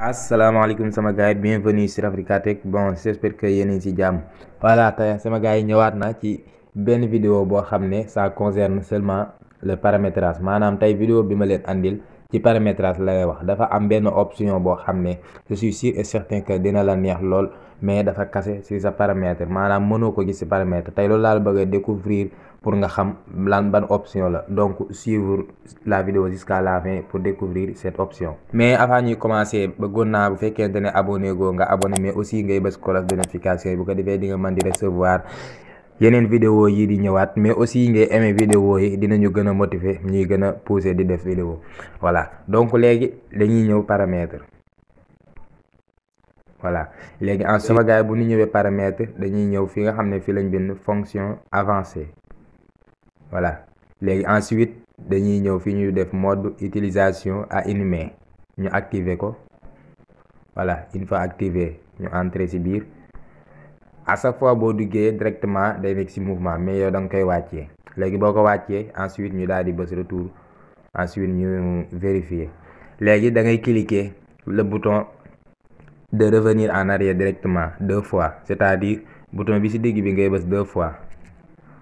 asalaamaaleykum sama gars yi bienvenue sur Africa Tech. Bon, j'espère que yéen a ngi ci jàmm. Voilà, tey sama gars yi ñëwaat na ci benn vidéo boo xam ne ça concerne seulement le paramétrage. maanaam tey vidéo bi ma leen andil ci paramétrage lay wax. dafa am benn option boo xam ne je suis sûr et certain que dina la neex lool, mais dafa kase ci sa paramètre, maanaam mënoo ko gis ci paramètre. tey loolu laa bëgg a découvrir pour nga xam ban option la. donc suivre la vidéo jusqu'à la fin pour découvrir cette option. mais avant ñuy commencer bëggoon naa bu fekkente ne abonné goo nga abonné, mais aussi ngay bës cloche de notification yi bu ko defee di nga mën di recevoir yeneen vidéo yi di ñëwaat, mais aussi ngay aimé vidéo yi dinañu gën a motiver ñuy gën a pousser di def vidéo. voilà, donc léegi dañuy ñëw paramètre. voilà, léegi en sama gars yi bu ñu ñëwee paramètre dañuy ñëw fi nga xam ne fi lañ bind fonction avancée. voilà, léegi ensuite dañuy ñëw fi ñuy def mode utilisation à inhumer, ñu activer ko. voilà, une fois activé ñu entrer ci biir. à chaque fois boo duggee directement day nekk ci mouvement, mais yow da nga koy wàccee. léegi boo ko wàccee ensuite ñu daal di bës retour, ensuite ñu vérifier. léegi da ngay cliquer le bouton de revenir en arrière directement 2 fois, c'est-à-dire bouton bi ci digg bi ngay bës 2 fois.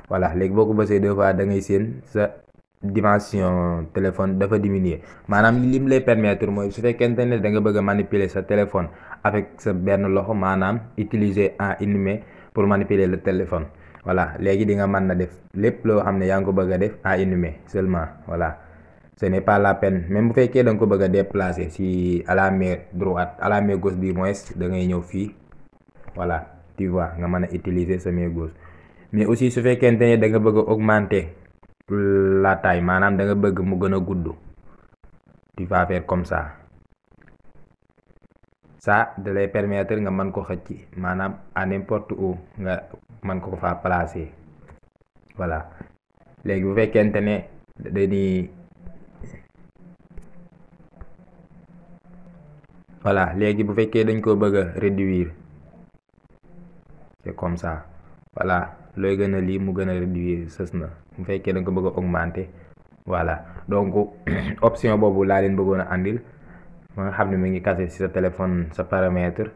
voilà, léegi boo ko bësee 2 fois da ngay seen sa dimension téléphone dafa diminuer. maanaam lim lay permettre mooy su fekkente ne da nga bëgg a manipuler sa téléphone avec sa benn loxo, maanaam utiliser en inhumer pour manipuler le téléphone. voilà, léegi di nga mën na def lépp loo xam ne yaa ngi ko bëgg a def en inhumer seulement. voilà, ce n'est pas la peine, même bu fekkee da nga ko bëgg a déplacer si à la main droite, à la main gauche du moins, da ngay ñëw fii. voilà, tu vois nga mën a utiliser sa main gauche. mais aussi su fekkente ne da nga bëgg a augmenter la taille, maanaam da nga bëgg mu gën a gudd, tu vas faire comme ça da lay permettre nga mën ko xëcc, maanaam à n'importe où nga mën ko fa placer. voilà, léegi bu fekkente ne dañuy voilà, léegi bu fekkee dañ ko bëgg a réduire, c'est comme ça. voilà, looy gën a lii mu gën a réduire sës na. bu fekkee da nga ko bëgg a augmenter. voilà, donc option boobu laa leen bëggoon a andil, ma nga xam ne mu ngi kase ci sa téléphone sa paramètre,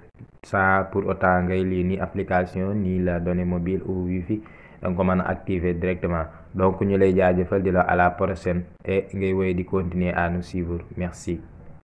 ça pour autant ngay lii ni application ni la donnée mobile ou wifi da nga ko mën a activer directement. donc ñu lay jaajëfal di la à la prochaine et ngay woy di continuer à nous suivre. merci.